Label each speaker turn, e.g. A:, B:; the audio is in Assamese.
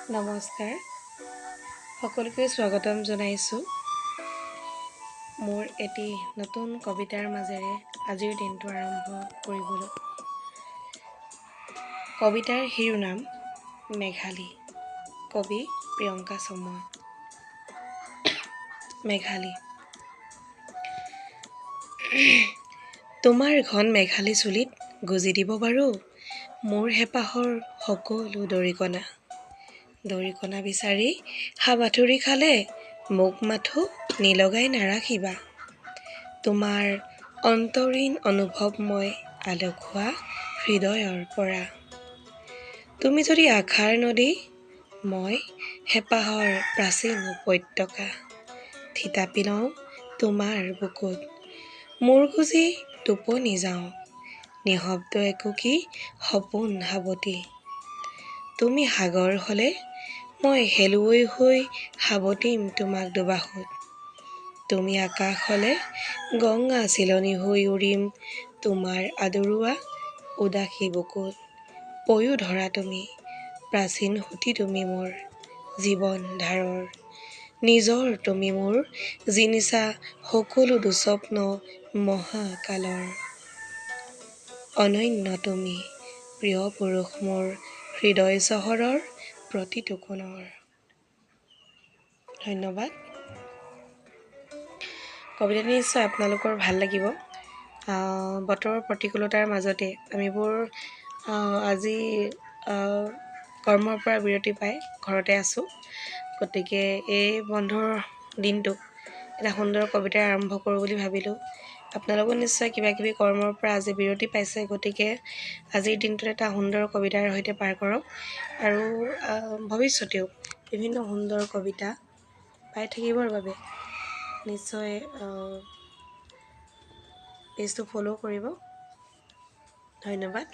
A: নমস্কাৰ, সকলোকে স্বাগতম জনাইছোঁ মোৰ এটি নতুন কবিতাৰ মাজেৰে আজিৰ দিনটো আৰম্ভ কৰিবলৈ। কবিতাৰ শিৰোনাম মেঘালী, কবি প্ৰিয়ংকা চমুৱা। মেঘালী। তোমাৰ ঘন মেঘালী চুলিত গুজি দিব পাৰোঁ মোৰ হেঁপাহৰ সকলো দৰিকণা। দৰিকণা বিচাৰি হাবাথুৰি খালে মোক মাথো নিলগাই নাৰাখিবা। তোমাৰ অন্তৰীণ অনুভৱময় আলসুৱা হৃদয়ৰ পৰা। তুমি যদি আশাৰ নদী, মই হেঁপাহৰ প্ৰাচীন উপত্যকা। থিতাপি লওঁ তোমাৰ বুকুত, মূৰ গুজি টোপনি যাওঁ নিঃশব্দ একুকি সপোন সাৱটি। তুমি সাগৰ হ'লে মই শেলুৱৈ হৈ সাৱটিম তোমাক দুবাহুত। তুমি আকাশ হ'লে গঙা চিলনী হৈ উৰিম তোমাৰ আদৰুৱা উদাসী বুকুত। পয়োধৰা তুমি, প্ৰাচীন সুঁতি তুমি মোৰ জীৱন ধাৰৰ। নিজৰ তুমি মোৰ জিনিছা সকলো দুস্বপ্ন মহাকালৰ। অনন্য তুমি প্ৰিয় পুৰুষ মোৰ হৃদয় চহৰৰ প্ৰতিটো কোণৰ। ধন্যবাদ। কবিতাটি নিশ্চয় আপোনালোকৰ ভাল লাগিব। বতৰৰ প্ৰতিকূলতাৰ মাজতে আমিবোৰ আজি কৰ্মৰ পৰা বিৰতি পাই ঘৰতে আছোঁ। গতিকে এই বন্ধৰ দিনটো এটা সুন্দৰ কবিতাৰে আৰম্ভ কৰোঁ বুলি ভাবিলোঁ। আপোনালোকো নিশ্চয় কিবা কিবি কৰ্মৰ পৰা আজি বিৰতি পাইছে, গতিকে আজিৰ দিনটোত এটা সুন্দৰ কবিতাৰ সৈতে পাৰ কৰক আৰু ভৱিষ্যতেও বিভিন্ন সুন্দৰ কবিতা পাই থাকিবৰ বাবে নিশ্চয় পেজটো ফ'ল' কৰিব। ধন্যবাদ।